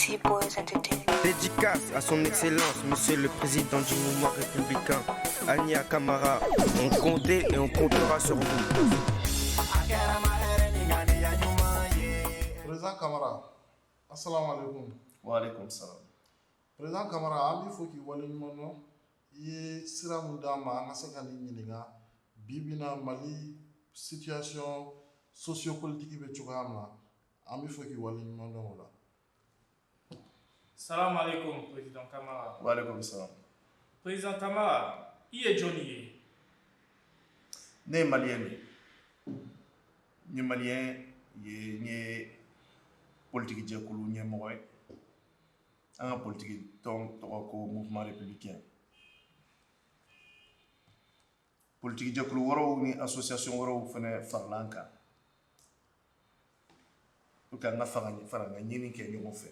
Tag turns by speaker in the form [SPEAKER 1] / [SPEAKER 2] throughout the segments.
[SPEAKER 1] C Boys Entertainment.
[SPEAKER 2] Dédicace à son excellence, monsieur le président du mouvement républicain, Ania Kamara. On comptait et on comptera sur vous.
[SPEAKER 3] Président Kamara, assalamu alaikum.
[SPEAKER 4] Wa alaikum salam.
[SPEAKER 3] Président Kamara, an b'i fo k'i waleɲuman dɔn. I ye sira mun d'an ma an ka se ka nin ɲininka bi bi in na Mali situation sociopolitique bɛ cogoya min na, an b'i fo k'i waleɲuman dɔn o la.
[SPEAKER 5] Salam alaikum, Président Kamara.
[SPEAKER 4] Wa alaikum salam.
[SPEAKER 5] Président Kamara, i ye jɔnni ye?
[SPEAKER 4] Ne ye malien de ye. N ye malien ye, n ye politiki jɛkulu ɲɛmɔgɔ ye. An ka politiki tɔn tɔgɔ ko Mouvement républicain. Politiki jɛkulu wɛrɛw ni association wɛrɛw fɛnɛ farala an kan pour que an ka fanga ɲini kɛ ɲɔgɔn fɛ.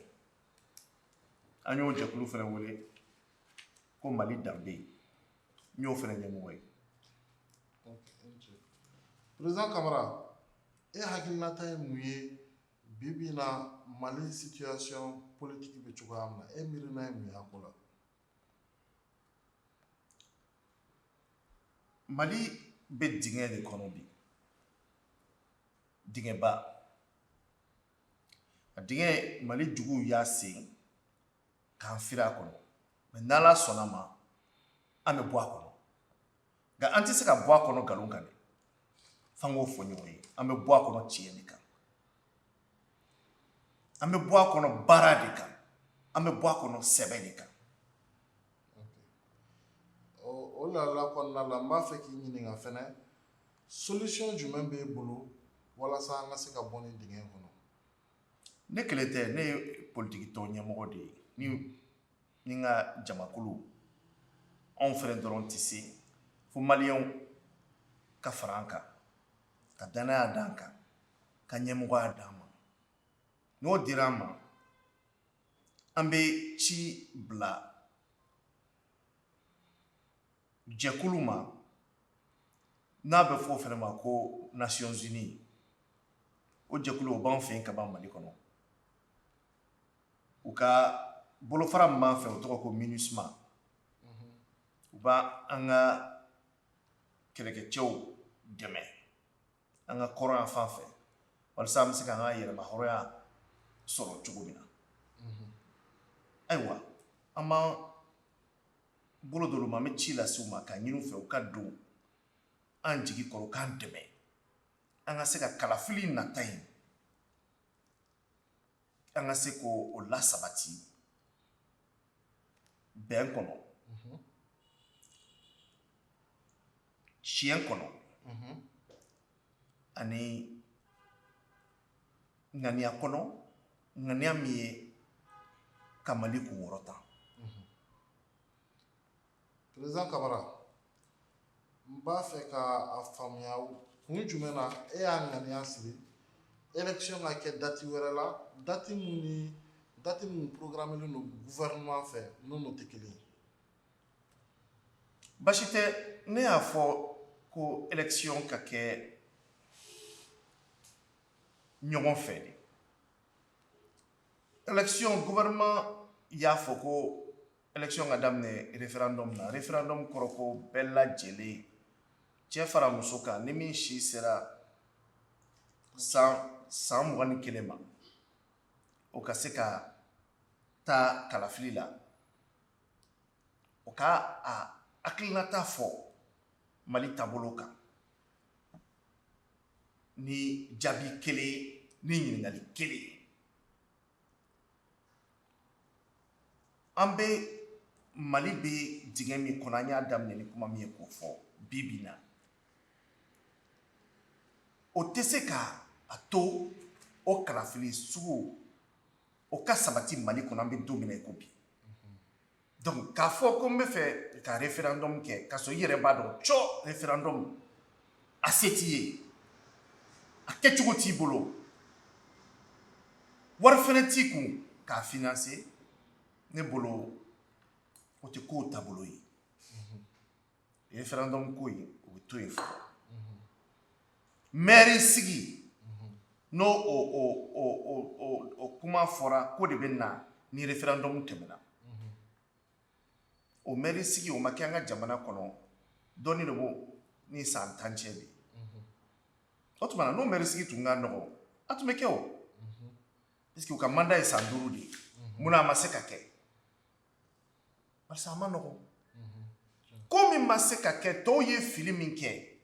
[SPEAKER 4] An y'o jɛkulu fɛnɛ wele ko Mali danbe. N y'o fɛnɛ ɲɛmɔgɔ ye.
[SPEAKER 3] Président Kamara, e hakilinata ye mun ye bi bi in na Mali situation politique bɛ cogoya min na, e miirina ye mun ye a ko la?
[SPEAKER 4] Mali bɛ dingɛ de kɔnɔ bi, dingɛba. A dingɛ, Mali juguw y'a sen k'an firi a kɔnɔ, mais n'Ala sɔnna ma, an bɛ bɔ a kɔnɔ. Nka an tɛ se ka bɔ a kɔnɔ nkalon kan dɛ, f'an k'o fɔ ɲɔgɔn ye. An bɛ bɔ a kɔnɔ tiɲɛ de kan, an bɛ bɔ a kɔnɔ baara de kan, an bɛ bɔ a kɔnɔ sɛbɛ de kan.
[SPEAKER 3] O lahala kɔnɔna la, n b'a fɛ k'i ɲininka fɛnɛ, solution jumɛn b'e bolo walasa an ka se ka bɔ nin dingɛ in kɔnɔ?
[SPEAKER 4] Ne kelen tɛ, ne ye politiki tɔn ɲɛmɔgɔ de ye. Ni n ka jamakulu, anw fɛnɛ dɔrɔn tɛ se, fo maliyɛnw ka fara an kan, ka danaya d'an kan, ka ɲɛmɔgɔya d'an ma. N'o dira an ma, an bɛ ci bila jɛkulu ma n'a bɛ fɔ o fɛnɛ ma ko Nations Unies. O jɛkulu, o b'an fɛ yen ka ban Mali kɔnɔ. U ka bolofara min b'an fɛ, o tɔgɔ ko MINUSMA. U b'an ka kɛlɛkɛcɛw dɛmɛ an ka kɔrɔn yan fan fɛ walasa an bɛ se k'an ka yɛrɛmahɔrɔnya sɔrɔ cogo min na. Ayiwa, an b'an bolo don olu ma, an bɛ ci lase u ma k'a ɲini u fɛ u ka don an jigi kɔrɔ, u k'an dɛmɛ an ka se ka kalafili nata in, an ka se k'o lasabati bɛn kɔnɔ, tiɲɛ kɔnɔ, ani ŋaniya kɔnɔ, ŋaniya min ye ka Mali kunkɔrɔta.
[SPEAKER 3] Président Kamara, n b'a fɛ ka a faamuya kun jumɛn na e y'a ŋaniya siri élection ka kɛ date wɛrɛ la, date mun ni date mun programmé don gouvernement fɛ, n'o tɛ kelen ye?
[SPEAKER 4] Basi tɛ, ne y'a fɔ ko élection ka kɛ ɲɔgɔn fɛ de. Élection, gouvernement y'a fɔ ko élection ka daminɛ référendum na. Référendum kɔrɔ ko bɛɛ lajɛlen, cɛ fara muso kan, ni min si sera san 21 ma, o ka se ka taa kalafili la, o ka a hakilinata fɔ Mali taabolo kan ni jaabi kelen ni ɲininkali kelen. An bɛ Mali bɛ dingɛ min kɔnɔ, an y'a daminɛ ni kuma min ye k'o fɔ bi bi in na, o tɛ se ka a to o kalafili sugu o ka sabati Mali kɔnɔ an bɛ don min na i ko bi. Donc k'a fɔ ko n bɛ fɛ ka référendum kɛ k'a sɔrɔ i yɛrɛ b'a dɔn cɔ référendum a se t'i ye, a kɛcogo t'i bolo, wari fɛnɛ t'i kun k'a financer, ne bolo o tɛ kow taabolo ye. Référendum ko in, o bɛ to yen fɔlɔ. Maire sigi, n'o o o o o o kuma fɔra ko de bɛ na Ni référendum tɛmɛna, o maire sigi, o ma kɛ an ka jamana kɔnɔ dɔɔni de b'o ni san 10 cɛ bi. O tuma na, n'o maire sigi tun ka nɔgɔn, a tun bɛ kɛ o, parce que u ka mandat ye san 5 de ye. Munna a ma se ka kɛ? Parce que a ma nɔgɔn. Ko min ma se ka kɛ, tɔw ye fili min kɛ,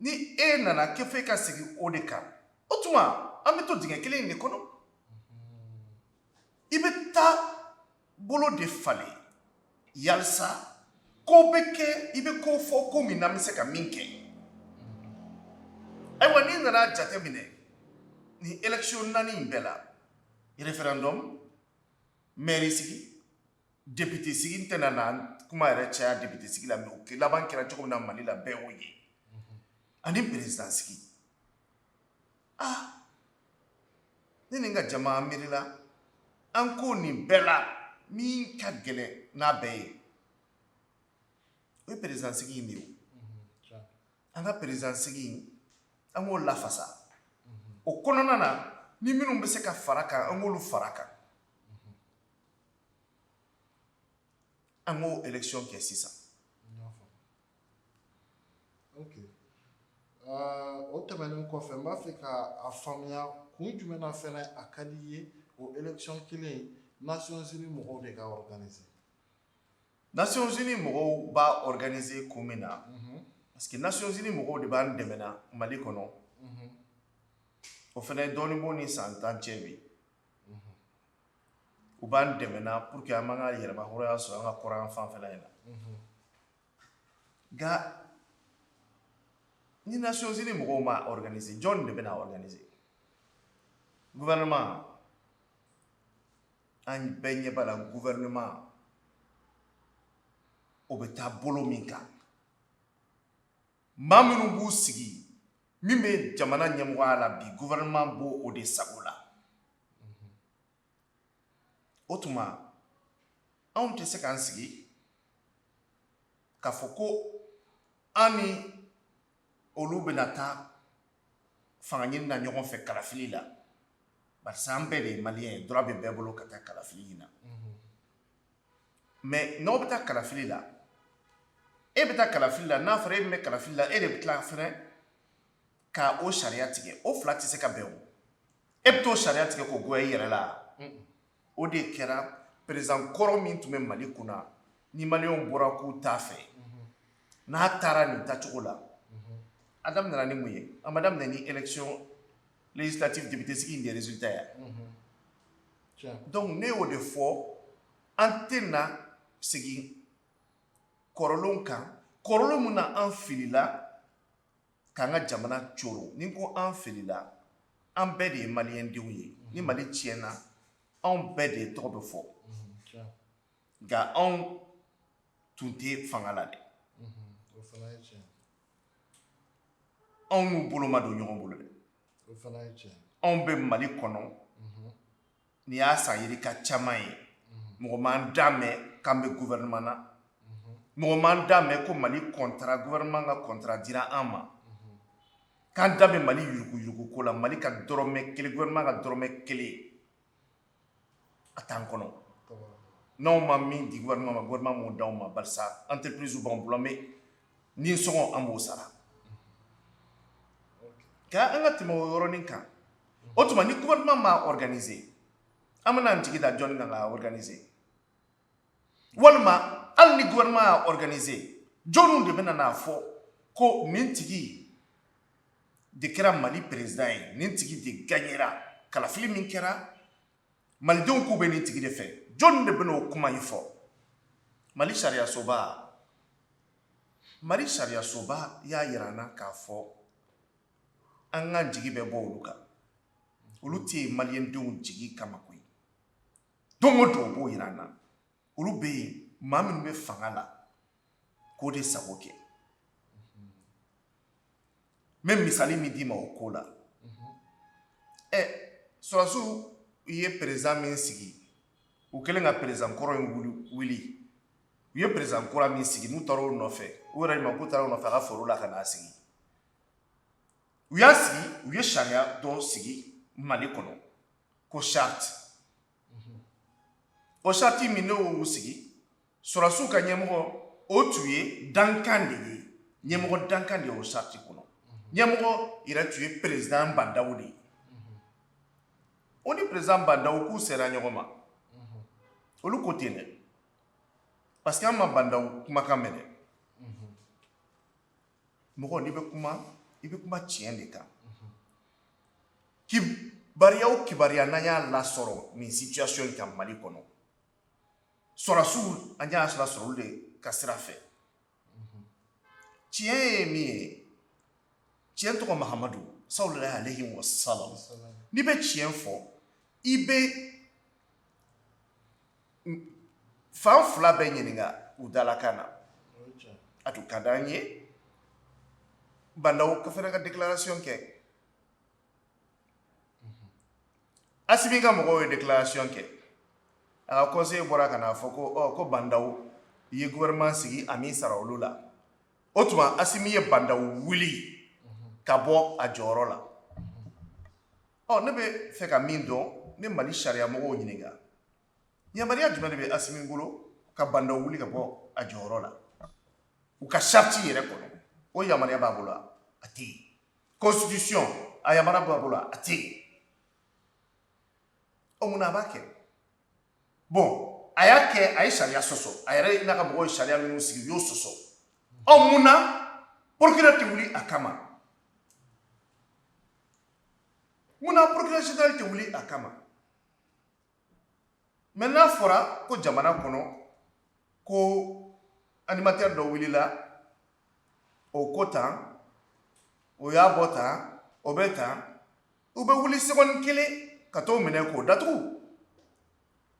[SPEAKER 4] ni e nana kɛ fo e ka segin o de kan, o tuma an bɛ to dingɛ kelen in de kɔnɔ. I bɛ taa bolo de falen yalisa ko bɛ kɛ, i bɛ ko fɔ ko min n'an bɛ se ka min kɛ. Ayiwa, n'i nana jateminɛ nin élection naani in bɛɛ la, référendum, maire sigi, député sigi, n tɛna na kuma yɛrɛ caya député sigi la, mais o laban kɛra cogo min na Mali la, bɛɛ y'o ye, ani président sigi. Ah, ne ni n ka jama, an miirila, an ko nin bɛɛ la, min ka gɛlɛn n'a bɛɛ ye, o ye président sigi in de ye. O an ka président sigi in, an k'o lafasa. O kɔnɔna na, ni minnu bɛ se ka fara kan, an k'olu fara kan, an k'o élection kɛ sisan.
[SPEAKER 3] Ok, o tɛmɛnen kɔfɛ, n b'a fɛ ka a faamuya kun jumɛn na fɛnɛ a ka di i ye o élection kelen, Nations Unies mɔgɔw de ka organiser?
[SPEAKER 4] Nations Unies mɔgɔw b'a organiser kun min na, parce que Nations Unies mɔgɔw de b'an dɛmɛ Mali kɔnɔ. O fana dɔɔnin b'o ni san 10 cɛ bi. U b'an dɛmɛ pour que an b'an ka yɛrɛmahɔrɔnya sɔrɔ an ka kɔrɔn fanfɛla in na. Nka ni Nations Unies mɔgɔw ma organiser, jɔn de bɛna organiser? Gouvernement, an bɛɛ ɲɛ b'a la, gouvernement o bɛ taa bolo min kan, maa minnu b'u sigi, min bɛ jamana ɲɛmɔgɔya la bi, gouvernement b'o o de sago la. O tuma anw tɛ se k'an sigi k'a fɔ ko an ni olu bɛna taa fanga ɲini na ɲɔgɔn fɛ kalafili la, barisa an bɛɛ de ye malien ye, droit bɛ bɛɛ bolo ka taa kalafili in na. Mais n'aw bɛ taa kalafili la, e bɛ taa kalafili la, n'a fɔra e min bɛ kalafili la, e de bɛ tila fɛnɛ ka o sariya tigɛ, o fila tɛ se ka bɛn. O e bɛ t'o sariya tigɛ k'o goya i yɛrɛ la. O de kɛra président kɔrɔ min tun bɛ Mali kunna, ni maliyɛnw bɔra k'u t'a fɛ, n'a taara nin tacogo la. A daminɛna ni mun ye? A ma daminɛ ni élection législative, député sigi in de résultat ye. Donc ne y'o de fɔ, an tɛ na segin kɔrɔlenw kan, kɔrɔlen mun na an filila k'an ka jamana coro. Ni ko an filila, an bɛɛ de ye maliyɛndenw ye. Ni Mali tiɲɛna, anw bɛɛ de ye tɔgɔ bɛ fɔ. Nka anw tun tɛ fanga la dɛ. Anw n'u bolo ma don ɲɔgɔn bolo dɛ. Anw bɛ Mali kɔnɔ, nin y'a san yirika caman ye, mɔgɔ m'an da mɛn k'an bɛ gouvernement na, mɔgɔ m'an da mɛn ko Mali contrat, gouvernement ka contrat dira an ma, k'an da bɛ Mali yuruguyurugu ko la. Mali ka dɔrɔmɛ kelen, gouvernement ka dɔrɔmɛ kelen a t'an kɔnɔ. N'anw ma min di gouvernement ma, gouvernement m'o d'anw ma, barisa entreprise b'anw bolo, an bɛ nisɔngɔ, an b'o sara. Nka an ka tɛmɛ o yɔrɔnin kan. O tuma ni gouvernement m'a organiser, an bɛna an jigi da jɔnni kan k'a organiser? Walima hali ni gouvernement y'a organiser, jɔnniw de bɛna n'a fɔ ko nin tigi de kɛra Mali président ye, nin tigi de gagnera kalafili min kɛra, malidenw k'u bɛ nin tigi de fɛ? Jɔnni de bɛna o kuma in fɔ? Mali sariyasoba y'a yira an na k'a fɔ an k'an jigi bɛ bɔ olu kan. Olu tɛ yen maliyɛndenw jigi kama koyi. Don o don, o b'o yira an na. Olu bɛ yen, maa minnu bɛ fanga la, k'o de sago kɛ. N bɛ misali min d'i ma o ko la, ɛ sɔrɔdasiw ye président min sigi, u kɛlen ka président kɔrɔ in wuli, u ye président kura min sigi, n'u taara o nɔfɛ, u yɛrɛ ɲuman k'u taara o nɔfɛ a ka foro la ka n'a sigi. U y'a sigi, u ye sariya dɔ sigi Mali kɔnɔ ko charte. O sariti min n'o sigi, sɔrɔdasiw ka ɲɛmɔgɔ o tun ye dankan de ye, ɲɛmɔgɔ dankan de ye o sariti kɔnɔ. Ɲɛmɔgɔ yɛrɛ tun ye président Bah N'Daw de ye. O ni président Bah N'Daw k'u sera ɲɔgɔn ma, olu ko ten dɛ, parce que an ma Bah N'Daw kumakan mɛn dɛ. Mɔgɔ, n'i bɛ kuma, i bɛ kuma tiɲɛ de kan. Kibaruya o kibaruya n'an y'a lasɔrɔ nin situation in kan Mali kɔnɔ, sɔrɔdasiw, an y'a lasɔrɔ olu de ka sira fɛ. Tiɲɛ ye min ye, tiɲɛ tɔgɔ Mahamadu sallallahu alayhi wa sallam. N'i bɛ tiɲɛ fɔ, i bɛ fan fila bɛɛ ɲininka u dalakan na. A tun ka d'an ye Bah N'Daw ka fana ka déclaration kɛ. Assimi ka mɔgɔw ye déclaration kɛ. A ka conseiller bɔra ka n'a fɔ ko ɔ ko Bah N'Daw ye gouvernement sigi, a m'i sara olu la. O tuma Assimi ye Bah N'Daw wuli ka bɔ a jɔyɔrɔ la. Ɔ, ne bɛ fɛ ka min dɔn, ne Mali sariya mɔgɔw ɲininka, yamaruya jumɛn de bɛ Assimi bolo ka Bah N'Daw wuli ka bɔ a jɔyɔrɔ la? U ka charte yɛrɛ kɔnɔ, o yamaruya b'a bolo? A tɛ yen. Constitution, a yamaruya b'a bolo? A tɛ yen. Ɔ, mun na a b'a kɛ? Bon, a y'a kɛ, a ye sariya sɔsɔ. A yɛrɛ n'a ka mɔgɔw ye sariya minnu sigi, u y'o sɔsɔ. Ɔ, mun na procureur tɛ wuli a kama? Mun na procureur général tɛ wuli a kama? Mais n'a fɔra ko jamana kɔnɔ ko animateur dɔ wulila, o ko tan, o y'a bɔ tan, o bɛ tan, u bɛ wuli seconde kelen ka t'o minɛ k'o datugu.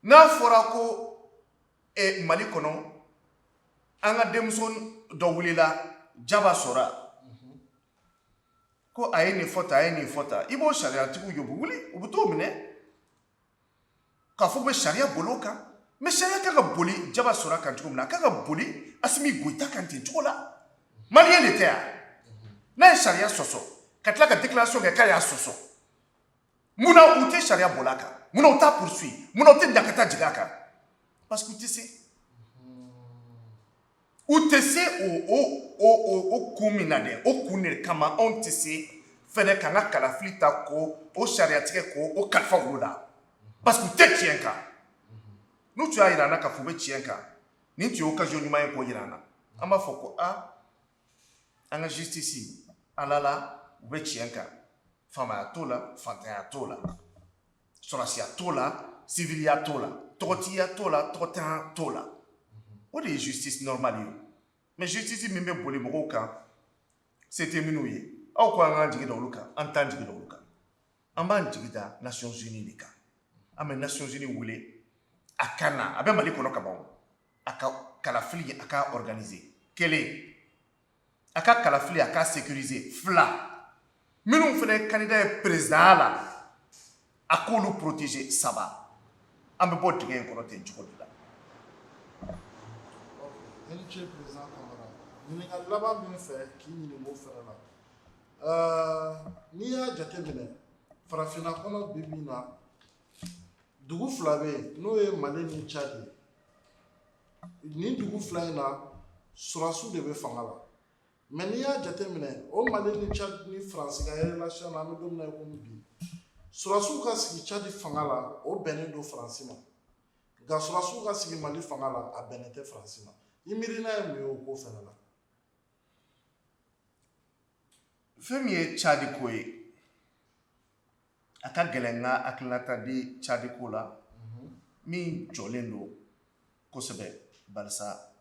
[SPEAKER 4] N'a fɔra ko Mali kɔnɔ, an ka denmuso dɔ wulila, jaba sɔrɔ ko a ye nin fɔ tan, a ye nin fɔ tan, i b'o sariyatigiw ye, u bɛ wuli, u bɛ t'o minɛ k'a fɔ u bɛ sariya boli o kan. Mais sariya kan ka boli jaba sɔrɔ a kan cogo min na, a kan ka boli Assimi Goïta kan ten cogo la. Malien de tɛ yan? N'a ye sariya sɔsɔ ka tila ka déclaration kɛ k'a y'a sɔsɔ, munna u tɛ sariya boli a kan? Munna u t'a poursuit? Munna u tɛ ɲakata jigin a kan? Parce que u tɛ se, u tɛ se. O kun min na dɛ, o kun de kama anw tɛ se fɛnɛ k'an ka kalafili ta ko o sariya tigɛ ko o kalifa olu la, parce que u tɛ tiɲɛ kan. N'u tun y'a yira an na k'a fɔ u bɛ tiɲɛ kan, nin tun ye occasion ɲuman ye k'o yira an na. An b'a fɔ ko a an ka justice, ala la, u bɛ tiɲɛ kan. Faamaya t'o la, fantanya t'o la, sɔrɔsiya t'o la, civiliya t'o la, tɔgɔtigiya t'o la, tɔgɔtanya t'o la. O de ye justice normale ye. Mais justice min bɛ boli mɔgɔw kan, se tɛ minnu ye, aw ko an k'an jigi da olu kan, an t'an jigi da olu kan. An b'an jigi da Nations Unies de kan. An bɛ Nations Unies wele a ka na. A bɛ Mali kɔnɔ ka ban. A ka kalafili, a k'a organiser kelen, a ka kalafili, a k'a sécuriser fila, minnu fana ye candidat ye président la, a k'olu protéger saba. An bɛ bɔ dingɛ in kɔnɔ ten cogo de la.
[SPEAKER 3] I ni ce, président Camara. Ɲininkali laban min fɛ k'i ɲininka o fɛnɛ la, n'i y'a jateminɛ farafinna kɔnɔ bi bi in na, dugu fila bɛ yen, n'o ye Mali ni Tchad ye. Nin dugu fila in na, sɔrɔdasiw de bɛ fanga la. Mais n'i y'a jateminɛ, o Mali ni Tchad ni Faransi ka relation na, an bɛ don min na i komi bi, sɔrɔdasiw ka sigi Tchad fanga la, o bɛnnen don Faransi ma, nka sɔrɔdasiw ka sigi Mali fanga la, a bɛnnen tɛ Faransi ma. I miirina ye mun ye o ko fɛnɛ la?
[SPEAKER 4] Fɛn min ye Tchad ko ye, a ka gɛlɛn n ka hakilinata di Tchad ko la min jɔlen don kosɛbɛ, barisa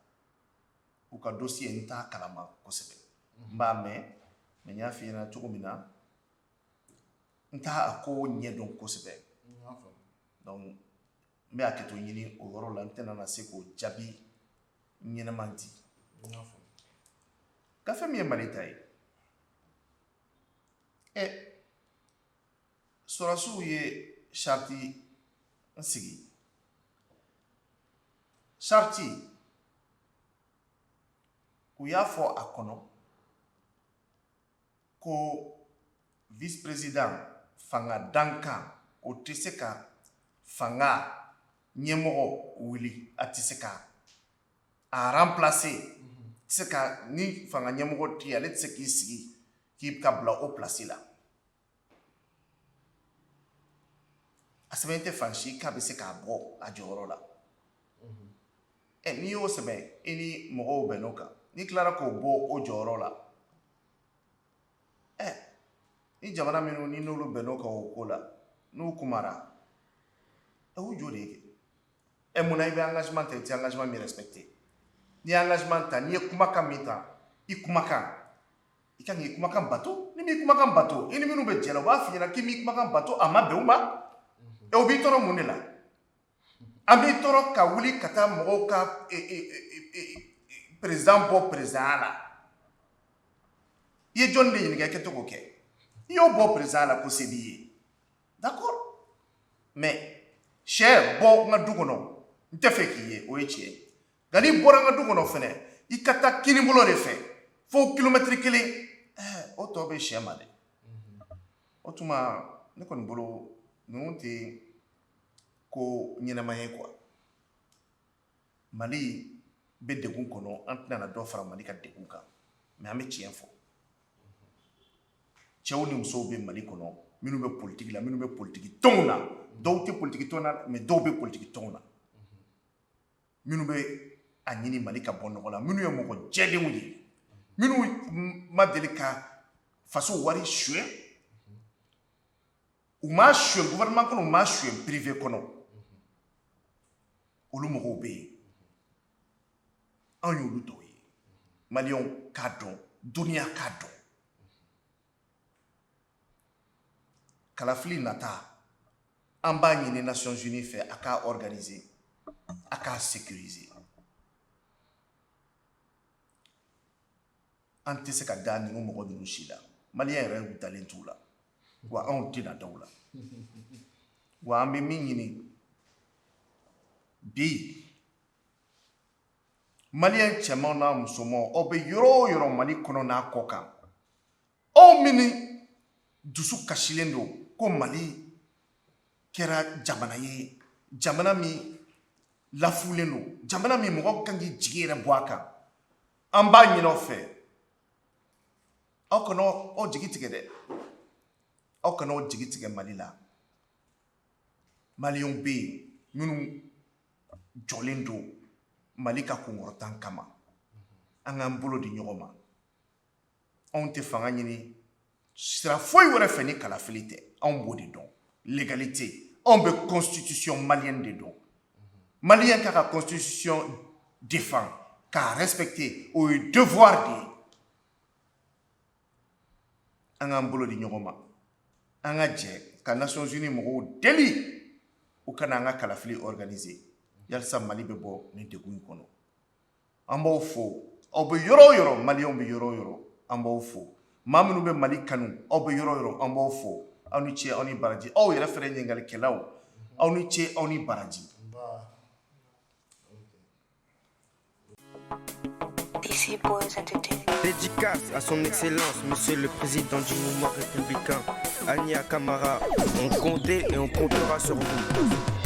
[SPEAKER 4] u ka dossier, n t'a kalama kosɛbɛ. N b'a mɛn, mais n y'a f'i ɲɛna cogo min na, n t'a a ko ɲɛdɔn kosɛbɛ. Donc n bɛ hakɛto ɲini o yɔrɔ la, n tɛna na se k'o jaabi ɲɛnɛman di. Ka fɛn min ye Mali ta ye, ɛ sɔrɔdasiw ye charte n sigi. Charte, u y'a fɔ a kɔnɔ ko vice président, fanga dankan, o tɛ se ka fanga ɲɛmɔgɔ wuli, a tɛ se ka a remplacer, tɛ se ka, ni fanga ɲɛmɔgɔ tɛ yen, ale tɛ se k'i sigi k'i ka bila o place la. A sɛbɛn tɛ fan si k'a bɛ se k'a bɔ a jɔyɔrɔ la. Ɛ, n'i y'o sɛbɛn, i ni mɔgɔw bɛnn'o kan, n'i tilara k'o bɔ o jɔyɔrɔ la, ɛ, ni jamana minnu ni n'olu bɛnn'o kan o ko la, n'u kumara, ɛ, o jo de ye kɛ. Ɛ, munna i bɛ engagement ta, i tɛ engagement min respecté? N'i ye engagement ta, n'i ye kumakan min ta, i kumakan, i kan k'i kumakan bato. Ni m'i kumakan bato, i ni minnu bɛ jɛ la, u b'a f'i ɲɛna k'i m'i kumakan bato, a ma bɛn u ma. Ɛ, o b'i tɔɔrɔ mun de la? An b'i tɔɔrɔ ka wuli ka taa mɔgɔw ka président bɔ président la. I ye jɔnni de ɲininka i kɛtɔ k'o kɛ? I y'o bɔ président la ko se b'i ye, d'accord, mais sɛ bɔ n ka du kɔnɔ, n tɛ fɛ k'i ye, o ye tiɲɛ ye. Nka n'i bɔra n ka du kɔnɔ fɛnɛ, i ka taa kinibolo de fɛ fo kilomɛtiri kelen, ɛɛ, o tɔ bɛ sɛ ma dɛ. O tuma ne kɔni bolo, ninnu tɛ ko ɲɛnama ye quoi. Mali bɛ degun kɔnɔ, an tɛna na dɔ fara Mali ka degun kan, mais an bɛ tiɲɛ fɔ. Cɛw ni musow bɛ Mali kɔnɔ minnu bɛ politiki la, minnu bɛ politiki tɔnw na, dɔw tɛ politiki tɔn na, mais dɔw bɛ politiki tɔnw na, minnu bɛ a ɲini Mali ka bɔ nɔgɔ la, minnu ye mɔgɔ jɛlenw ye, minnu ma deli ka faso wari suɲɛ, u m'a suɲɛ gouvernement kɔnɔ, u m'a suɲɛ privé kɔnɔ, olu mɔgɔw bɛ yen. Anw y'olu dɔw ye. Maliyɛnw k'a dɔn, duniya k'a dɔn, kalafili nata, an b'a ɲini Nations Unies fɛ a k'a organiser, a k'a sécuriser. An tɛ se ka da ninnu mɔgɔ ninnu si la. Maliyɛn yɛrɛ dalen t'u la, wa anw tɛna da u la. Wa an bɛ min ɲini bi, maliyɛn cɛmanw n'a musomanw, aw bɛ yɔrɔ o yɔrɔ Mali kɔnɔ n'a kɔ kan, aw minnu dusu kasilen don ko Mali kɛra jamana ye, jamana min lafulen don, jamana min mɔgɔ kan k'i jigi yɛrɛ bɔ a kan, an b'a ɲini aw fɛ, aw kana aw jigi tigɛ dɛ, aw kana aw jigi tigɛ Mali la. Maliyɛnw bɛ yen minnu jɔlen don Mali ka kunkɔrɔta kama. An k'an bolo di ɲɔgɔn ma. Anw tɛ fanga ɲini sira foyi wɛrɛ fɛ ni kalafili tɛ. Anw b'o de dɔn, légalité. Anw bɛ constitution malienne de dɔn. Maliyɛn ka ka constitution défend, k'a respecter, o ye devoir de ye. An k'an bolo di ɲɔgɔn ma, an ka jɛ ka Nations Unies mɔgɔw deli u kana an ka kalafili organiser yalisa Mali bɛ bɔ nin degun in kɔnɔ. An b'aw fo, aw bɛ yɔrɔ o yɔrɔ, maliyɛnw bɛ yɔrɔ o yɔrɔ, an b'aw fo. Maa minnu bɛ Mali kanu, aw bɛ yɔrɔ o yɔrɔ, an b'aw fo. Aw ni ce, aw ni baraji. Aw yɛrɛ fɛnɛ ɲininkalikɛlaw, aw ni ce, aw ni baraji.
[SPEAKER 1] DC Boys Entertainment.
[SPEAKER 2] Dédicace à son excellence, monsieur le président du mouvement républicain, Ania Camara. On comptait et on comptera sur vous.